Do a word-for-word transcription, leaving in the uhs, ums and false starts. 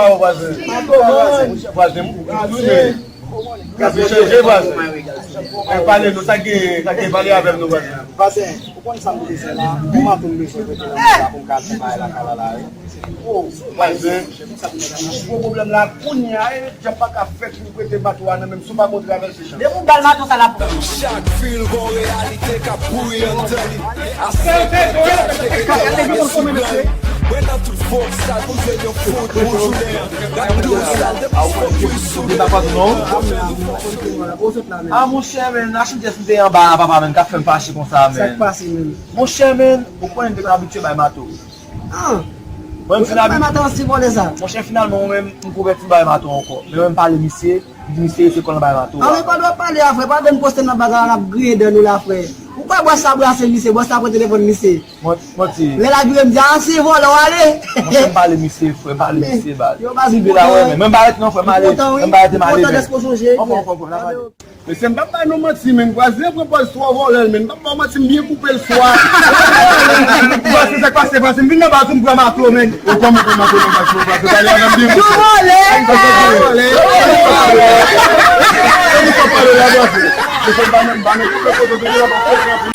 pa wè vwazen. Vwazen, m tou tounen. Gade chanje vwazen. Pale nou, sa gen, sa gen pale avè m nou vwazen. Vwazen, ou konn sa m bezwen la? Kòman tou m bezwen rete nan moun la pou m ka al fè bagay lakay la la, wi. Oh, vwazen. Gwo pwoblèm la, kounye a, e, djab pa ka fè pou prete bato a nan men m, si w pa kontre avè l, se chan. Depi w ba l mato sa la pou. Chak vil gon reyalite k ap bouyi anndan li. Asèk mwen kache ete sou blan. Mwen nan tout fòs sa, pou jwe yon fout pou jounen an. Rap tou sal depi fòk wi sou blan. A, monchè, men, a chante si te anba a, papa, men, k ap fè m fache konsa, men. Sa k pase, men? Monchè, men, ou konnen m te konn abitye bay mato. Ah. Mwen, m fin abitye bay mato an si vòlè sa. Monchè, finalman, mwen menm, m konvèti m bay mato ankò. Men mwen, m pale misye, m di misye rete kò l nan bay mato a. Ah, men pandan w ap pale a, frè, pa vin poste nan baz la, n ap griyen dan nou la, frè. Ou kwè bòs la brase misye, bòs la pran telefòn misye. Manti. Lè l ap vire, m di, ah, se vòlè w ale. Monchè, m pale misye, frè, m pale misye, baz. Yo, baz, m kontan, wi. Mwen, m pa rete non, frè, m ale. M kontan, wi. M pa rete, m ale, men. M kontan dèske w sonje. Ankò, ankò, ankò, n ap ale. Mesye, m p ap bay nou manti, men vwazen pran pòz twò vòlè l, men m p ap ba w manti, m byen koupe l swa. Vwazen, sa k pase, vwazen, m vin nan baz ou, m pran mato, men. Ou kòman pran mato nan baz ou, vwazen, pale avè m byen. Yo vòlè! Vwazen, vòlè. E nou pa pale la, vwazen. Mesye, m pa menm, m pa menm koupe kote w te la, pa fè sa pou